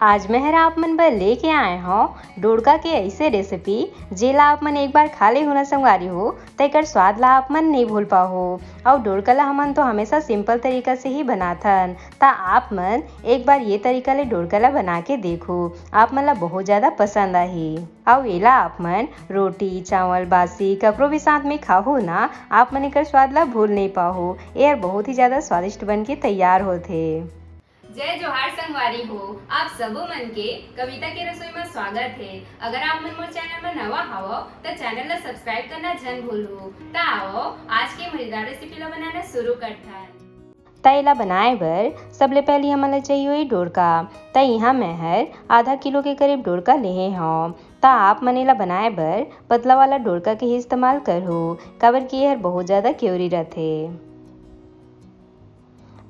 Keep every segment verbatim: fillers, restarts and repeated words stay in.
आज मैं हर आप मन बर लेके आए हौं डोड़का के ऐसे रेसिपी, जेला आप मन एक बार खा लेहू ना संगवारी हो, त एकर स्वाद ला आप मन नइ भूल पाहू। अउ डोड़का ला हमन तो हमेशा सिंपल तरीका से ही बनाथन, त आप मन एक बार ये तरीका ले डोड़का ला बना के देखू, आप मन ला बहुत ज्यादा पसंद आही। अउ एला आप मन रोटी, चावल, बासी, ककरो भी साथ में खाहू ना, आप मन एकर स्वाद ला भूल नइ पाहू। एहर बहुत ही ज्यादा स्वादिष्ट बन के तैयार होथे। जय जोहार संगवारी हो, आप सबो मन के कविता के रसोई में स्वागत है। अगर आप मन मोर चैनल में नवा हवो, त चैनल ला सब्सक्राइब करना झन भूलहू। त आओ, आज के मजेदार रेसिपी ला बनाना शुरू करथन। त एला बनाए बर सबले पहली हमन ला चाहिए होही डोड़का। त इहाँ मैं हर आधा किलो के करीब डोड़का लेहे हौं। त आप मन एला बनाए बर पतला वाला डोड़का के ही इस्तेमाल करहू, काबर कि एहर बहुत ज्यादा केवरी रथे।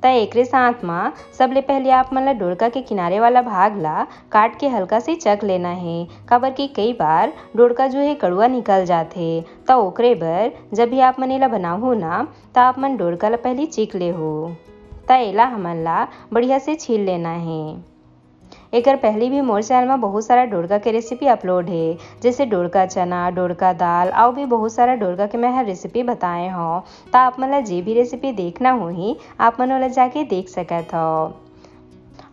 त एकरे साथ म सबले पहले आप मन ला डोड़का के किनारे वाला भाग ला काट के हल्का से चख लेना हे, काबर कि कई बार डोड़का जो हे कड़ुआ निकल जाथे। त ओकरे बर जब भी आप मन एला बनाहू ना, त आप मन डोड़का ला पहली चीख लेहू। त एला हमन ला बढ़िया से छील लेना हे। एकर पहली भी मोर चैनल म बहुत सारा डोड़का के रेसिपी अपलोड हे, जैसे डोड़का चना, डोड़का दाल, अउ भी बहुत सारा डोड़का के मैं हर रेसिपी बताए हौं। त आप मन ला जे भी रेसिपी देखना होही, आप मन ओला जाके देख सकत हव।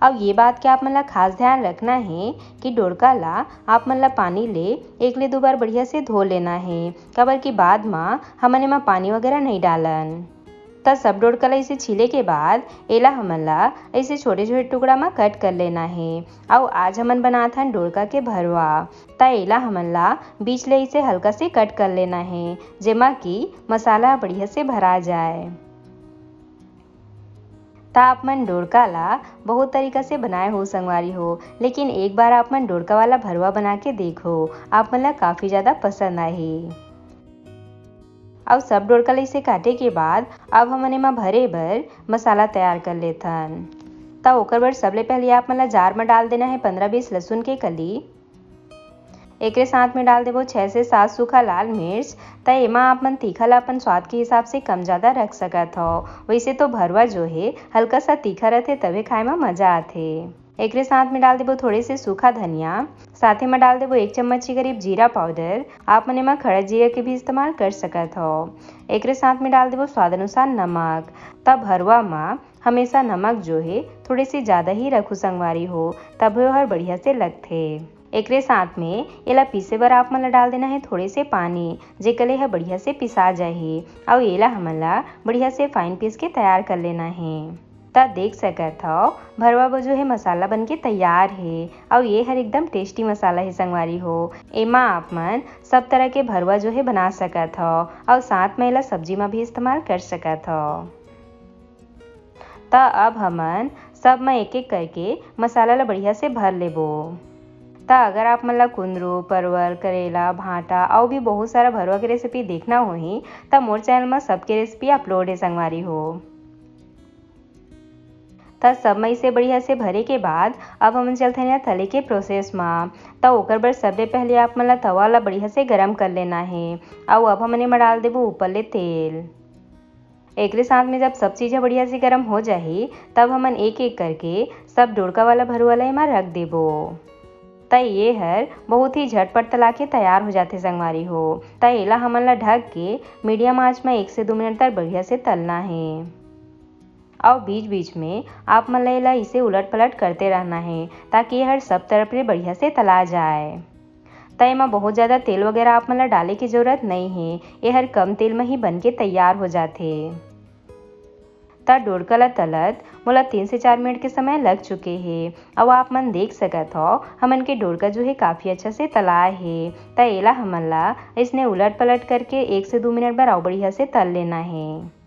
अउ ये बात के आप मन ला खास ध्यान रखना हे कि डोड़का ला आप मन ला पानी ले एक ले दो बार बढ़िया से धो लेना हे, काबर कि बाद म हमन एमा पानी वगैरह नइ डालन। त सब डोड़का ला इसे छीले के बाद एला हमन ला ऐसे छोटे-छोटे टुकड़ा म कट कर लेना हे। अउ आज हमन बनात हन डोड़का के भरवा। त एला हमन ला बीच ले इसे हल्का से कट कर लेना हे, जेमा कि मसाला बढ़िया से भरा जाए। त आप मन डोड़का ला बहुत तरीका से बनाए हो संगवारी हो, लेकिन एक बार आप मन डोड़का वाला भरवा बना के देखो, आप मन ला काफी ज्यादा पसंद आही। अउ सब डोड़का ला इसे काटे के बाद अब हमन एमा भरे बर मसाला तैयार कर लेथन। त ओकर बर सबले पहले आप मन ला जार म डाल देना हे पंद्रह बीस लहसुन के कली। एकरे साथ में डाल देबो छह से सात सूखा लाल मिर्च। त एमा आप मन तीखा ला अपन स्वाद के हिसाब से कम ज्यादा रख सकत हव। वैसे तो भरवा जो हे हल्का सा तीखा रथे, तभे खाए म मजा आथे। एकरे साथ में डाल देबो थोड़े से सूखा धनिया, साथे में डाल देबो एक चम्मच के करीब जीरा पाउडर। आप मन एमा खड़ा जीरा के भी इस्तेमाल कर सकत हव। एकरे साथ में डाल देबो स्वाद अनुसार नमक। त भरवा म हमेशा नमक जो हे थोड़े से ज्यादा ही रखू संगवारी हो, तभे ओहर बढ़िया से लगथे। एकरे साथ में एला पीसे बर आप मन ला डाल देना हे थोड़े से पानी, जेकर ले ह बढ़िया से पिसा जाही। अउ एला हमन ला बढ़िया से fine पीस के तैयार कर लेना हे। त देख सकत हव, भरवा बर जो हे मसाला बन के तैयार हे। अउ ये हर एकदम tasty मसाला हे संगवारी हो। एमा आप मन सब तरह के भरवा जो हे बना सकत हव, अउ साथ में एला सब्जी म भी इस्तेमाल कर सकत हव। त अब हमन सब म एक-एक करके मसाला ला बढ़िया से भर लेबो। त अगर आप मन ला कुंदरू, परवल, करेला, भांटा अउ भी बहुत सारा भरवा के रेसिपी देखना होही, त मोर चैनल म सबके रेसिपी अपलोड हे संगवारी हो। त सब म इसे बढ़िया से भरे के बाद अब हमन चलथन या तले के प्रोसेस म। त ओकर बर सबले पहले आप मन ला तवा ला बढ़िया से गरम कर लेना हे, अउ अब हमन एमा डाल देबो ऊपर ले तेल। एकरे साथ में जब सब चीज ह बढ़िया से गरम हो जाही, तब हमन एक-एक करके सब डोड़का वाला भरुआ ला एमा रख देबो। त ये हर बहुत ही झटपट तला के तैयार हो जाथे संगवारी हो। त एला हमन ला ढक के मीडियम आंच म एक से दो मिनट तक बढ़िया से तलना हे। अउ बीच-बीच में आप मन ला एला इसे उलट-पलट करते रहना हे, ताकि ये हर सब तरफ ले बढ़िया से तला जाए। त एमा बहुत ज्यादा तेल वगैरह आप मन ला डाले के जरूरत नइ हे, ये हर कम तेल म ही बन के तैयार हो जाथे। त डोड़का ला तलत मोला तीन से चार मिनट के समय लग चुके हे। अउ आप मन देख सकत हव, हमन के डोड़का जो हे काफी अच्छा से तलाए हे। त एला हमन ला अइसने उलट-पलट करके एक से दो मिनट बर अउ बढ़िया से तल लेना हे।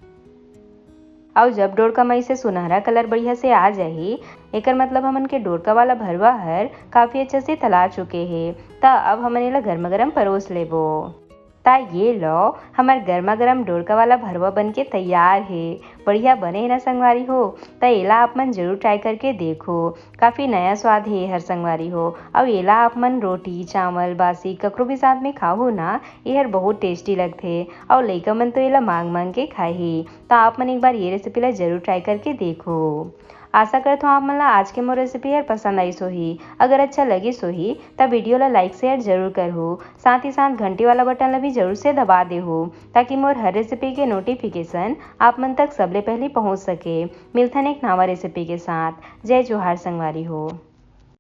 अउ जब डोड़का म अइसे सुनहरा कलर बढ़िया से आ जाही, एकर मतलब हमन के डोड़का वाला भरवा हर काफी अच्छा से तला चुके हे। त अब हमन एला गरमा-गरम परोस लेबो। त ये लो, हमर गरमा-गरम डोड़का वाला भरवा बन के तैयार हे। बढ़िया बने हे ना संगवारी हो? त एला आप मन जरूर ट्राई करके देखो, काफी नया स्वाद हे एहर संगवारी हो। अउ एला आप मन रोटी, चावल, बासी ककरो भी साथ में खाहू ना, एहर बहुत टेस्टी लगथे। अउ लइका मन तो एला मांग-मांग के खाही। त आप मन एक बार ये रेसिपी ला जरूर ट्राई करके देखो। आशा करत हूँ आप मन ला आज के मोर रेसिपी हर पसंद आइस होही। अगर अच्छा लगिस होही त वीडियो ला लाइक शेयर जरूर करहू, साथ ही साथ घंटी वाला बटन ला भी जरूर से दबा देहू, ताकि मोर हर रेसिपी के नोटिफिकेशन आप मन तक सबले पहले पहुँच सके। मिलथन एक नवा रेसिपी के साथ। जय जोहार संगवारी हो।